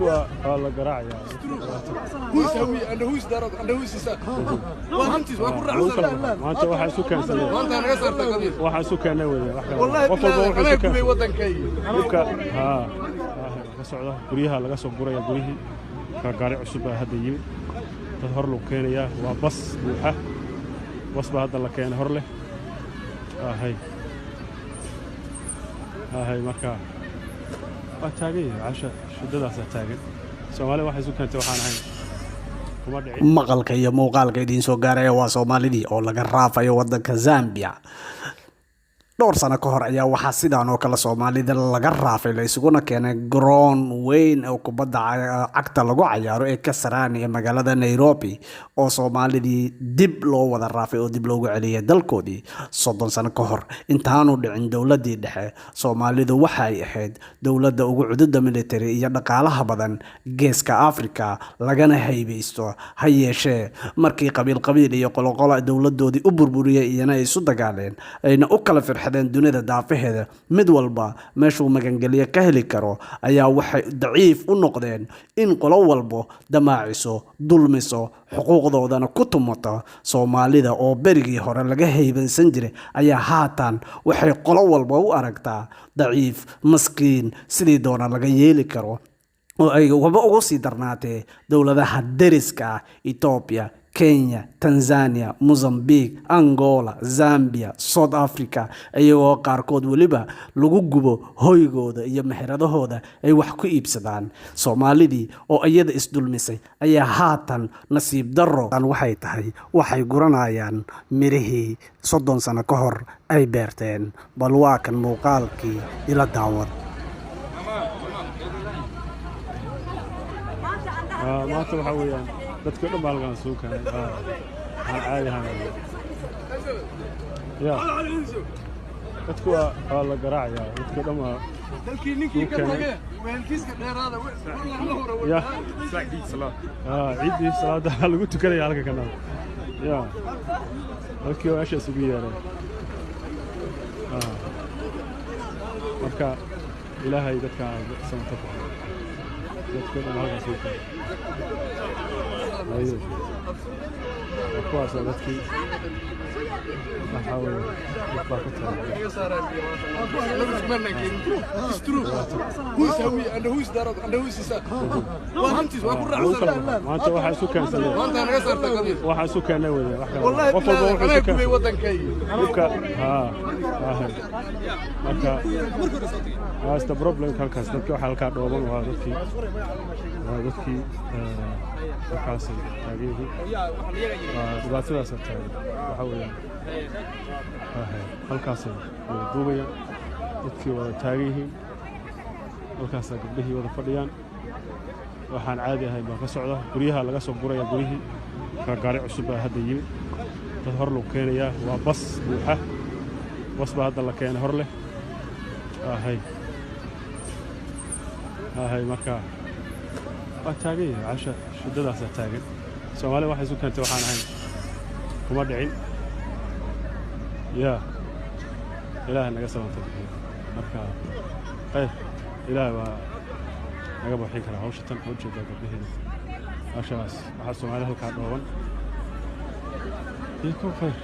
Dadku waa la garaacayaa. Who's Hawiye and who's Darod and who's Isaaq? Waa runtiis, waa ku raacsan. Maanta waxaa isu keensaday. Maanta naga saarta qabiil. Waxaa isu keenay weye wax kale. Wallahi qof walba bilaahi wuxuu anaa isu gubay keensaday waddankayga. Dhibka haa ka socda guryaha laga soo guraya guryihii ka gaari cusub baa hadda yimid, dad hor lagu keenayaa, waa bas buuxa, bas baa hadda la keenay hor leh. Ahay ahay, marka waa taagan yahay casha shidadaasaa taagan. Soomaalida waxay isu keentay waxaan ahayn kuma dhicin. Maqalka iyo muuqaalka idiin soo gaaraya waa Soomaalidii oo laga raafayo wadanka Zambia. Dhowr sano ka hor ayaa waxaa sidaan oo kale Soomaalida laga raafay, la isuguna keenay garoon weyn oo kubadda cagta lagu cayaaro ee Kasarani ee magaalada Nairobi, oo Soomaalidii dib loo wada raafay oo dib loogu celiyay dalkoodii. 30 sano ka hor, intaanu dhicin dowladii dhexe, Soomaalidu waxay ahayd dowladda ugu cududa military iyo dhaqaalaha badan Geeska Africa, lagana haybeysto. Ha yeeshee, markii qabiil qabiil iyo qoloqolo dowladoodii u burburiyey, iyana ay isu dagaaleen, ayna u kala firxadeen dunida daafaheeda, mid walba meeshuu magangelyo ka heli karo, ayaa waxay daciif u noqdeen in qolo walbo damaaciso, dulmiso, xuquuqdoodana ku tumato. Soomaalida oo berigii hore laga haybansan jiray ayaa haatan waxay qolo walba u aragtaa daciif maskiin sidii doona laga yeeli karo, oo ay waba ugu sii darnaatee dowladaha deriska ah: Ethiopia, Kenya, Tanzania, Mozambique, Angola, Zambia, South Africa, iyagoo qaarkood weliba lagu gubo hoygooda iyo meheradahooda ay wax ku iibsadaan. Soomaalidii oo iyada isdulmisay ayaa haatan nasiib darro waxay tahay waxay guranayaan mirihii 30 sano ka hor ay beerteen. Bal waa kan muuqaalkii, ila daawad. Maanta waxaa weeyaan dadkii o dhan baa halkan isugu keenay. Waxaan caadi ahayn ya dadku waa la garaacayaa, dadkii o dhan waa Dalkii ninkii ka keenay. tage wehelkiiska dheeraada lama hura. Ya, ciiddii salaada lagu tukanaya halka kana ya dadkii oo meesha isugu yeereen. Marka Ilaahay dadka samata bixiyo. Dadkii o dhan halkaas isugu keenay. Haye, waa kuwaas, waa dadkii. Waxaa weeye dad baa ka tagan. Naga saaraan biyo maanta. Anagu ismaanaan keenin. It's true. Who's Hawiye and who's Darod and who's Isaaq? Waa runtiis, waa ku lagu kala raacsan. baxay. Maanta waxaa isu keensaday. Maanta naga saarta qabiil. Waxaa isu keenay weye wax kale. Wallahi qof walba bilaahi wuxuu anaa isu gubay keensaday waddankayga. Dhibka haa ahay, marka that's the problem. Halkaas dadki waxaa halkaa dhooban waa dadkii halkaasay taagan yihiin. Waa dhibaatadaasa taagan. Waxaa weeyaan ahay halkaasay wada duubayaan, dadkii wada taagan yihiin, halkaasaa gabdhihii wada fadhiyaan. Waxaan caadi ahayn baa ka socda. Guryaha laga soo guraya guryihii ka gaari cusub baa hadda yimid, dad hor lagu keenayaa, waa bas buuxa, bas baa hadda la keenay hor leh. Ahay ahay, marka waa taagan yahay casha shidadaasaa taagan. Soomaalida waxay isu keentay waxaan ahayn kuma dhicin. Ya Ilaahay naga samata bixiyo. Marka khayr, Ilaahay waa naga bixin karaa hawsha tan. Oo jeedaa gabdhaheeda hawshaas waxaa Soomaalida halkaa dhooban iyo kow khayr.